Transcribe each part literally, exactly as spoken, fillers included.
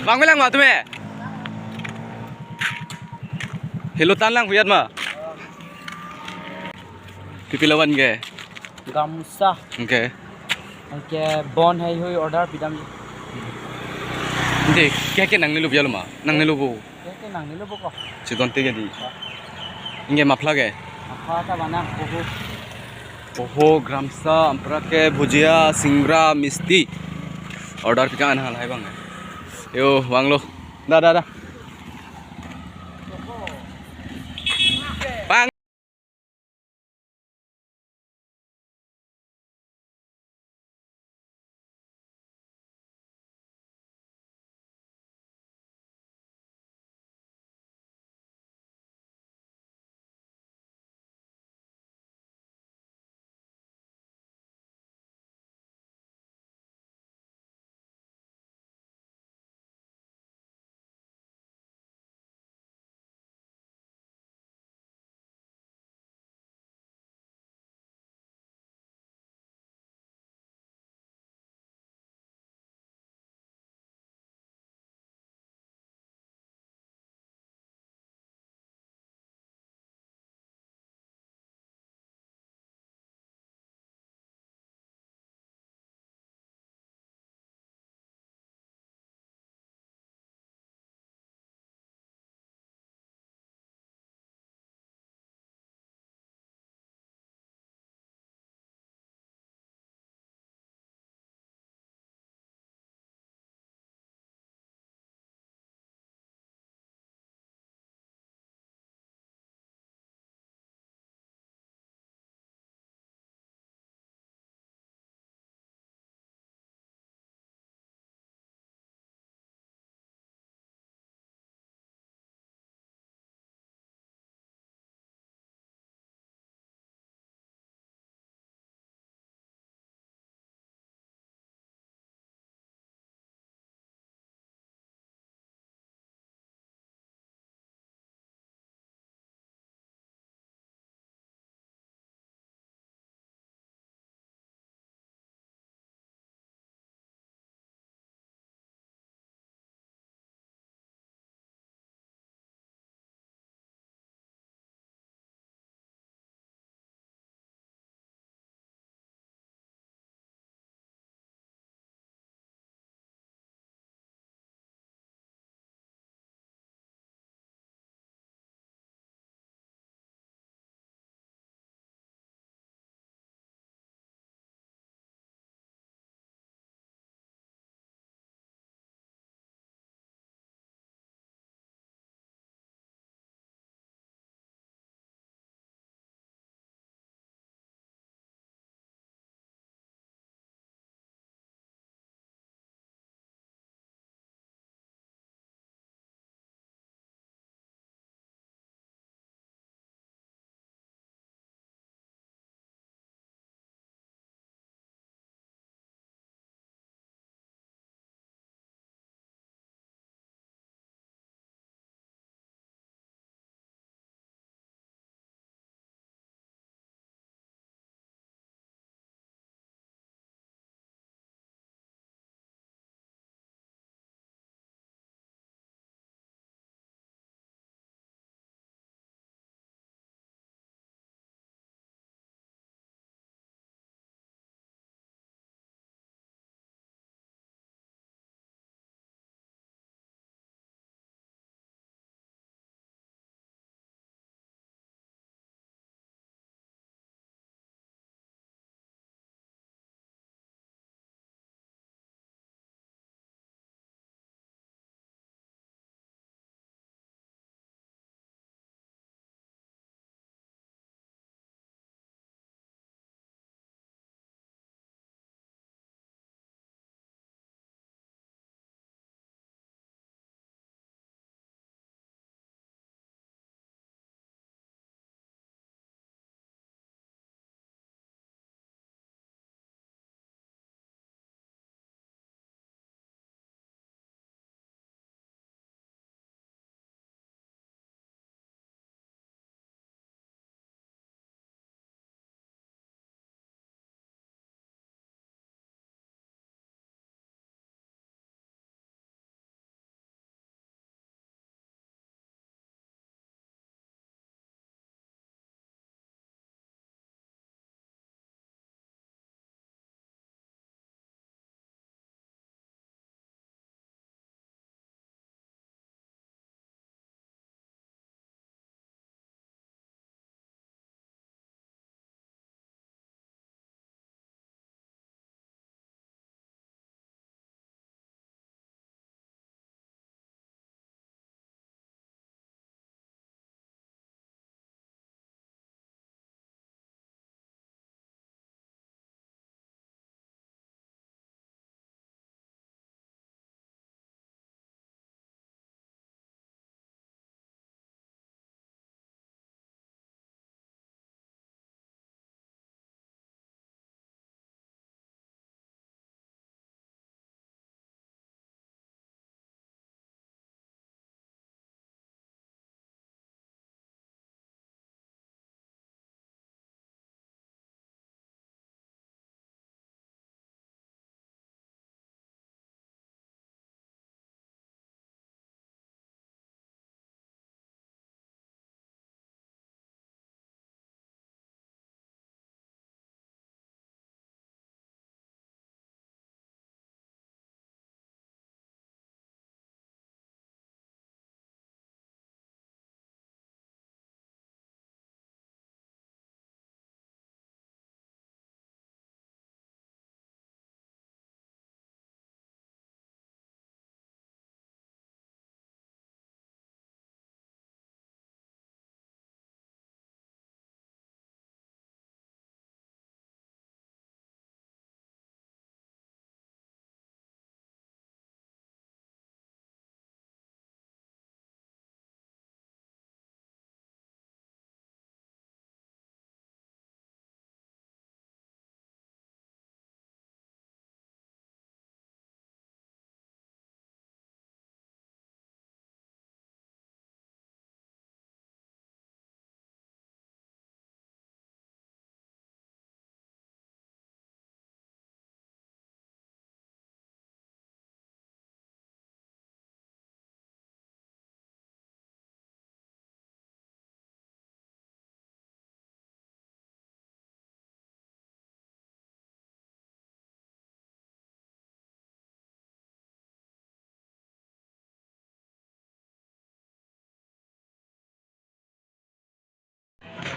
Vangvelang ma tumi? Helo tan lang huyat ma. Pipi lavan ke? Gamsa. Okay. Anke bon heihui order pidam. Ante, ke ke nangnelo bialo ma? Nangnelo bo. Ke ke nangnelo bo ko. Chidon te ke di. Inge muffler ke? Muffler ta bana poho. Poho, gamsa, ampra ke, bhujia, singara, misti. Order pika an halahai bang. Yo, vanglo. Da, da, da. Bang.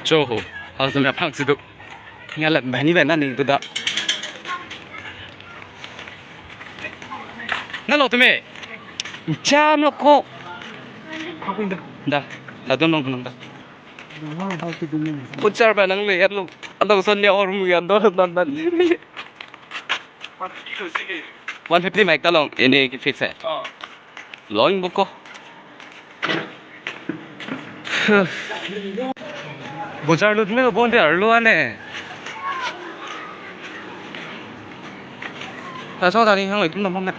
Cho ho. Halatum aphan si do. Ngalat bani bana ni tu da. Nalo tumi. Jam lo ko. Da. Da don long nang da. Puchar ba nang le yar lo. Ado son ya or mu yan do nan nan. One fifty mic ta long. Ini ki fix hai. Long boko. Bojar lut me bon te arlo ane. Laso tani hang itum nam ne.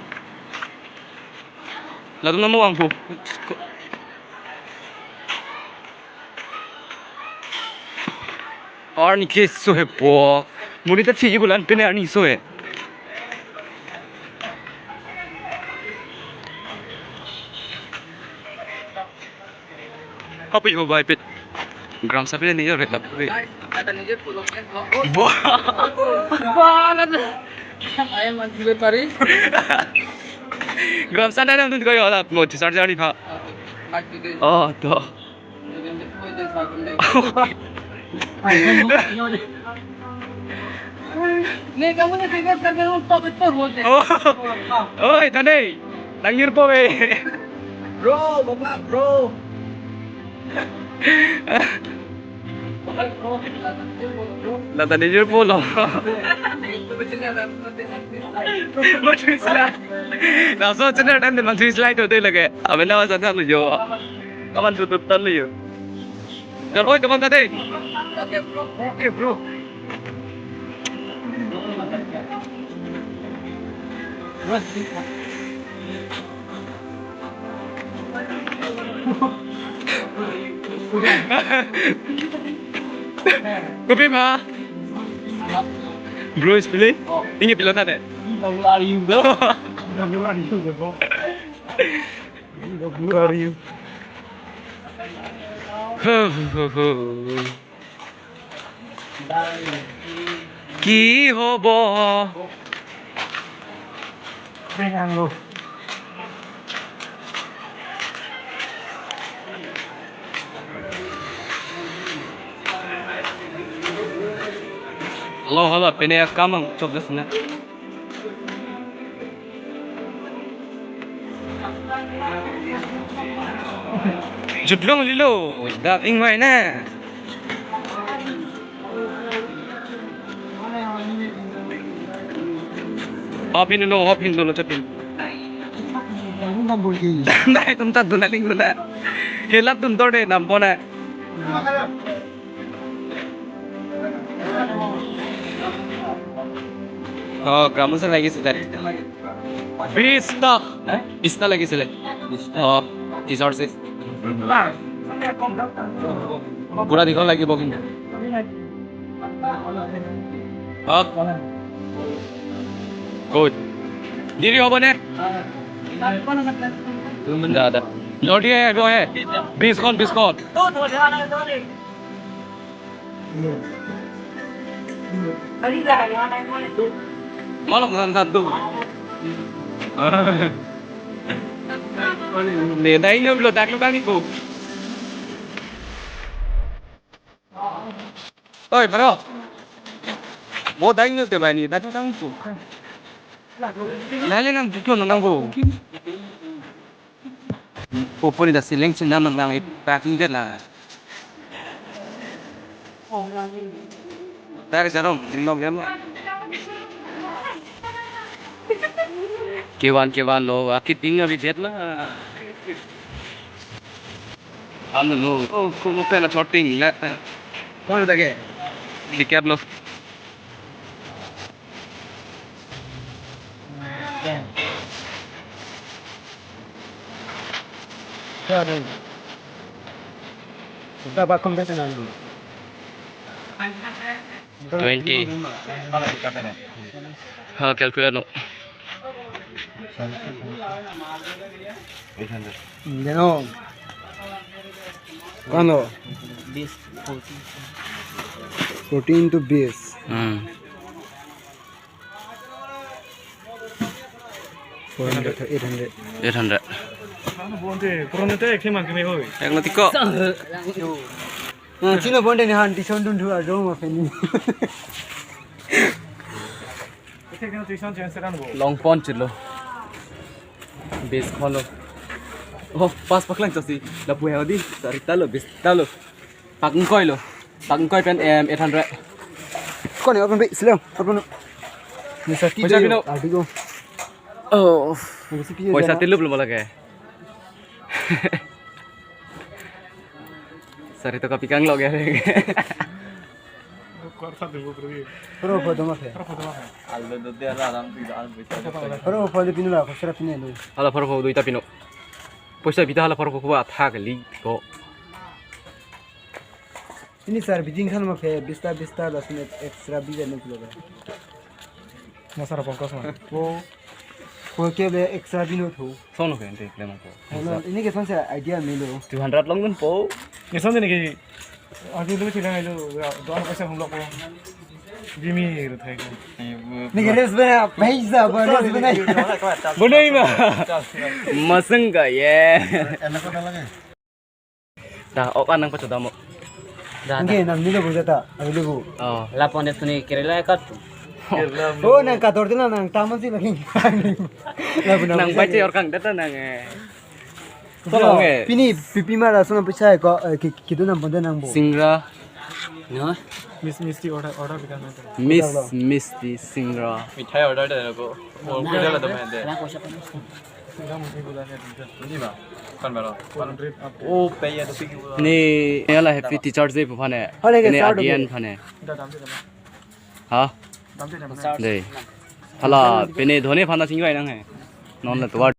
Latum nam wang pu. Arni keso he po. Muni ta thi bulan pine arni so he. Happy ho bai pit. Gram sapi ni yo ret lap. Bo. Ba na. Ayam anti pari. Gram sana na tun ko yo lap mo charger ni pha. Oh, to. Nih, kamu nih bebas karena untuk itu ruwet. Oh. Oi, tadi. Nang nyir po eh. Bro, bapak, bro. Bapak, bro. Nata ni nyir po lo. Mantri sila. Laso channel dan mantri sila itu tu lagi. Abang nama sana lu jo. Kaman tutup tan lu jo. Dan oi, teman tadi. Oke, bro. Oke, bro. Kopi ma? Bro is pili? Ini pilot ada. Double R U, bro. Double R U, bro. Double R U. Huh, huh, huh. Ki hobo? Lo hala pene akam ang chok das na. Jutlong lilo, dak ingwai na. Hop hin lo, hop hin lo, chapin. Dai tum ta dun aling dun na. Helat dun tor de nam pona. Oh, kamu sa lagi sih tadi. Bista. Bista lagi sih. Oh, resources. Pura dikhaw lagi bogin. Oh. Good. Diri hobo ne? Da, da. Nodi hai, wo hai. Biskon, biskon. Malok na satu. Ne, dai no lo dak lo bang ibu. Oi, bro. Mo dai no te bani, dak lo bang ibu. Lale nang buku nang bu. Opo ni da siling sinam nang nang packing det la. Dari sarong, tinggal dia mah. Kewan kewan lo, akit tinggal di det la. Anu lo, oh, kamu pernah shooting la. Mana lagi? Tiket lo. Twenty. Ha, calculate no. Ano? Fourteen to bis. Hmm. Four hundred, eight hundred. Eight hundred. Ek na tiko. Ah, chino bonde ni han tuition dun thu arjo ma pen. Longpon chilo. Base kholo. Oh, pass paklang chasi. Lapu he odi. Sari talo, base talo. Pak ingkoi lo. Pak ingkoi pen em eight hundred. Kone open be, slow. Open. Ni sati Poisa do. Pino. Adi ko. Oh. Ni sati Poisa jana. Tilup lo lake. Sari to kapikang lo ke. Kor sa debo pergi. Poro pho doma phe. Poro pho doma phe. Aldo do dia la ram tu aldo bisa. Poro pho de pinu la, khosra pinu lo. Hala poro pho duita pino. Poisa bita hala poro pho ba thak li ko. Ini sar bijing khan ma phe bista bista la sine extra bijan ne kilo. Masara pongkos ma. Pho, pho ke be extra bino thu. Sono ke ente klem ko. Hono, ini ke son se idea milo. Two hundred long dun po. Ke son ne ke. Agi lu chila lo. Don paisa hum lok ko. Bimi ru thai ko. Ni ke res bana, paisa ba res bana. Bunai ma. Masang ka ye. Enak ko lagi. Dah, ok anang pacho damo. Dah, dah. Nge, nam nilo bu jata, abi lo bu. Oh. Lapon de tuni kerela kat. Oh, nang kator tila nang taman si lagi. Labu nang nang bisa baca ni. Orang data nang eh. Tolong eh. Pini pipi mara sona pisa ko, eh, ki-, kitu nam ponde nang bu. Singra. No? Miss Misty order, order bikan nang. Miss Misty Singra. Mithai order de ko. Oh, na, pura la na, dum hai de. Na ko siapa ni? Ini ba, kan baro. Oh, pay ya to piki bola. Ni, ni hala happy teacher day pu phane. Hale ke. Ni sir adian dobe. Phane. Da dam de dam. Ha? Dam de dam. Dei. Hala, pini dhoni phana singrai nang hai. Non la tuar